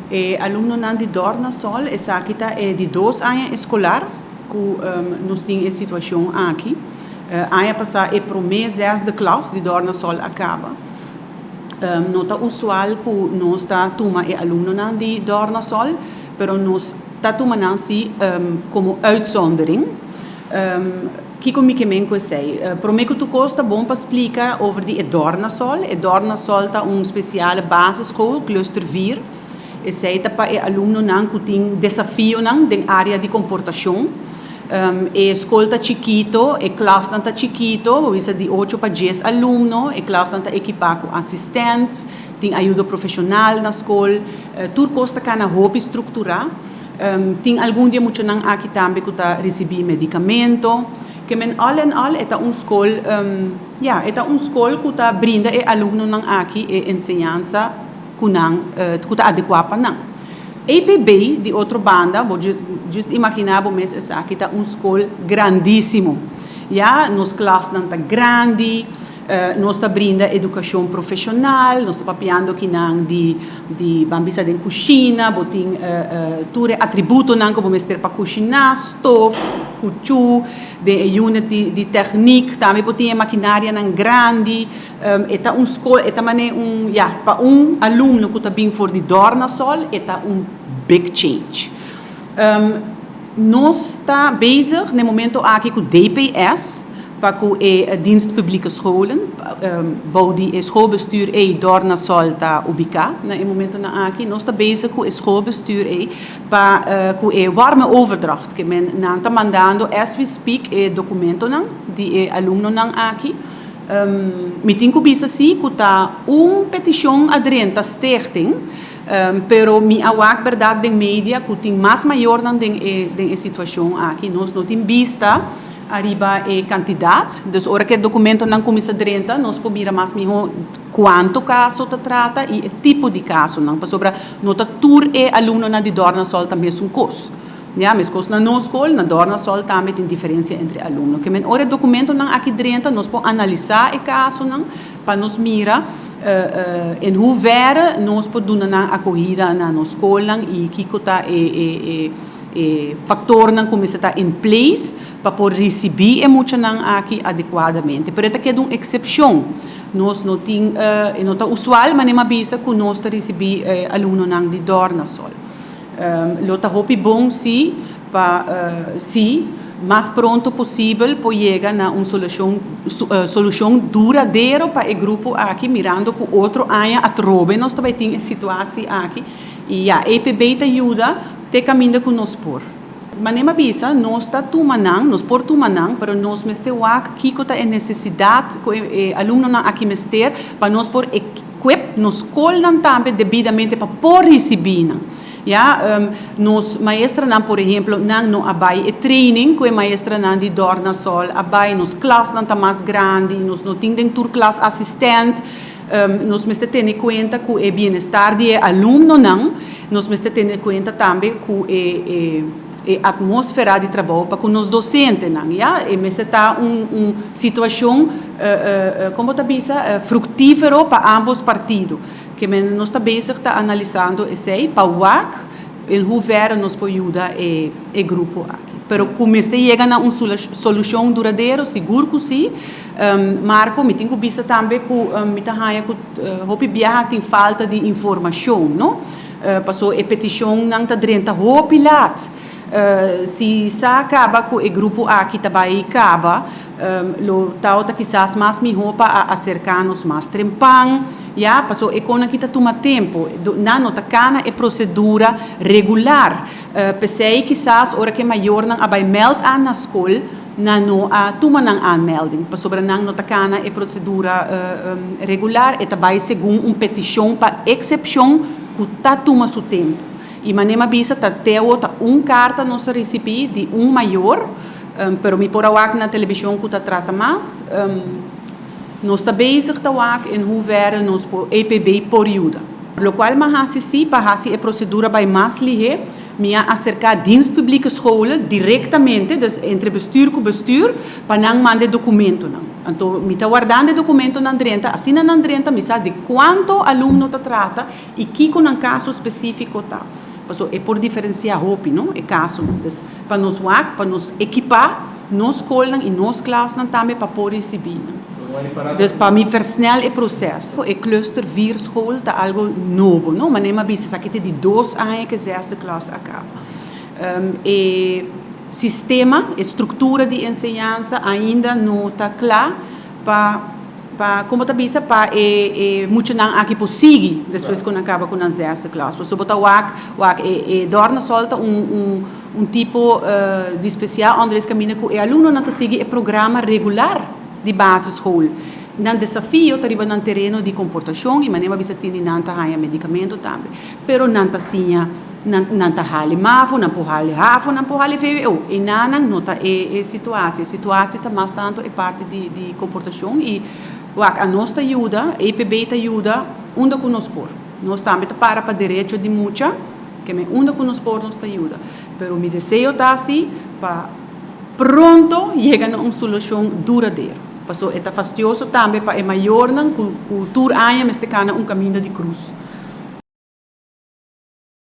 E alumnonan di Dornasol, esaki ta e di 2 aña eskolar ku nos tin e situashon aki. Aña pasá e promé zesde klas di Dornasol a kaba. No ta usual ku nos ta tuma e alumnonan di Dornasol, pero nos ta tuma nan si komo uitzondering. Kiko mi ke men ku esei? Promé ku tur kos ta bon pa splika over di e Dornasol. E Dornasol ta un spesiale basisschool, cluster 4. Esei ta pa e alumnonan ku tin desafionan den área di komportashon. E skol ta chikito, e klasnan ta chikito, bo bisa di ocho pa dies alumno. E klasnan ta ekipá ku asistent, tin ayudo profeshonal na skol. Tur kos ta kana hopi strukturá. Tin algun di e muchanan aki tambe ku ta risibí medikamento. Ke men al en al e ta un skol, ya, e ta un skol ku ta brinda e alumnonan aki e enseñansa ku nan, ku ta adekuá pa nan. EPB, di otro banda, bo just just imaginá bo mes esaki ta un skol grandísimo. Ya, nos klasnan ta grandi. Nos ta brinda edukashon profeshonal, nos ta papiando kinan di di ban bisa den kushina, bo tin tur e atributonan ku bo mester pa kushiná, stof, kuchú, den e unit di di tèknik tambe bo tin e makinarianan grandi. E ta un skol, e ta manera un, ya, pa un alumno ku ta bin for di Dornasol e ta un big change. Nos ta bezig na e momento aki ku DPS pa ku e Dienst Publieke Scholen, bou di e schoolbestuur ei Dornasol ta ubiká na e momentonan aki. Nos ta bezig ku e schoolbestuur ei pa ku e warme overdracht, ke men nan ta mandando as we speak e dokumentonan di e alumnonan aki. Mi tin ku bisa si ku ta un petishon a drenta stichting. Pero mi a wak berdad den media cu tin mas mayornan den e den e situacion aki. Nos no tin bista ariba e cantidad. Dus ora cu e documentonan cuminsa drenta nos por mira mas miho cuanto caso ta trata y e tipo di casonan. Pasobra no ta tur e alumnonan di Dornasol ta mesun cos. Ya, mescos na nos scol, na Dornasol tambe tin diferencia entre alumno. Ke men ora e documentonan aki drenta nos por analisa e casonan pa nos mira en hoeverre nos por duna nan akohida na nos skolnan i kiko ta e e e e faktornan ku mester ta in place pa por risibí e muchanan aki adekuadamente. Pero e ta keda un eksepshon. Nos no tin e no ta usual manera mi a bisa ku nos ta risibí e alumnonan di Dornasol. Lo ta hopi bon si pa si mas pronto posibel por yega na un solushon solushon duradero pa e grupo aki mirando ku otro aña atrobe nos ta bai tin e situatie aki i ya EPB ta yuda te kaminda ku nos por. Manera mi a bisa nos ta tuma nan, nos por tuma nan pero nos mester wak kiko ta e nesesidat ku e alumnonan aki mester pa nos por equip nos skolnan tambe debidamente pa por risibí nan. Ya, nos maestranan por ehemplo, nan no a bai e training ku e maestranan di Dornasol a bai, nos klasnan ta mas grandi, nos no tin den tur klas asistent, nos mester tene kuenta ku e bienestar di e alumnonan, nos mester tene kuenta tambe ku e e e atmósfera di trabou pa ku nos dosentenan, ya, e mester ta un un situashon kon bo ta bisa, fruktífero pa ámbos partido. Ke men nos ta bezig ta analisando esei pa wak en hoeverre nos por yuda e e grupo aki. Pero ku mester yega na un solushon duradero, sigur ku si. Marco, mi tin ku bisa tambe ku mi ta haña ku hopi biaha tin falta di informashon, no? Paso e petishonnan ta drenta hopi lat. Si sa kaba ku e grupo aki ta bai kaba, Lo tawata kisas mas mihó pa a aserká nos mas trempan, ya, paso e kon aki ta tuma tempu. Nan no ta kana e prosedura regular. P'esei kisas ora ku e mayornan a bai mèld an na skol, nan no a tuma nan aanmelding, pasobra nan no ta kana e prosedura regular, e ta bai segun un petishon pa eksepshon ku ta tuma su tempu. I manera mi a bisa ta te awo ta un karta nos a risibí di un mayor. Pero mi por a wak na televishon ku ta trata mas. Nos ta bezig ta wak en hoeverre nos por EPB por yuda. Lokual mi a hasi si pa hasi e prosedura bai mas lihé, mi a aserká Dienst Publieke Scholen direktamente, dus entre bestuur ku bestuur, pa nan manda e dokumentonan. Anto mi ta wardando e documentonan drenta, asina nan drenta mi sa di cuanto alumno ta trata y kico nan caso specifico ta. Paso e por diferencia hopi, no, e casonan. Dus pa nos wak, pa nos equipa nos scolnan y nos klasnan tambe pa por ricibi nan. Dus pa mi versnel e proces. E cluster vier school ta algo nobo, no, manera mi a bisa esaki ta di dos aña cu e zesde klas a caba. E sistema, e structura di enseñansa ainda no ta cla pa, pa como ta bisa, pa e e muchanan aki por sigui despues cu nan caba cu nan zesde klas. Pasobra bo ta wak, wak e e Dornasol ta un un un tipo di speciaal onderwijs caminda cu e alumnonan ta sigui e programa regular di basisschool. Nan desafio ta riba nan tereno di comportacion y manera bo a bisa tin di nan ta haya medicamento tambe. Pero nan ta siña, nan nan ta hali mavo, nan por hali havo, nan por hali vwo. E nanan no ta e e situatie. E situatie ta mas tanto e parti di di komportashon i wak anos ta yuda, EPB ta yuda unda ku nos por. Nos tambe ta para pa derecho di mucha, ke men unda ku nos por nos ta yuda. Pero mi deseo ta si pa pronto yega na un solushon duradero. Paso e ta fastioso tambe pa e mayornan ku ku tur aña mester kana un kaminda di krus.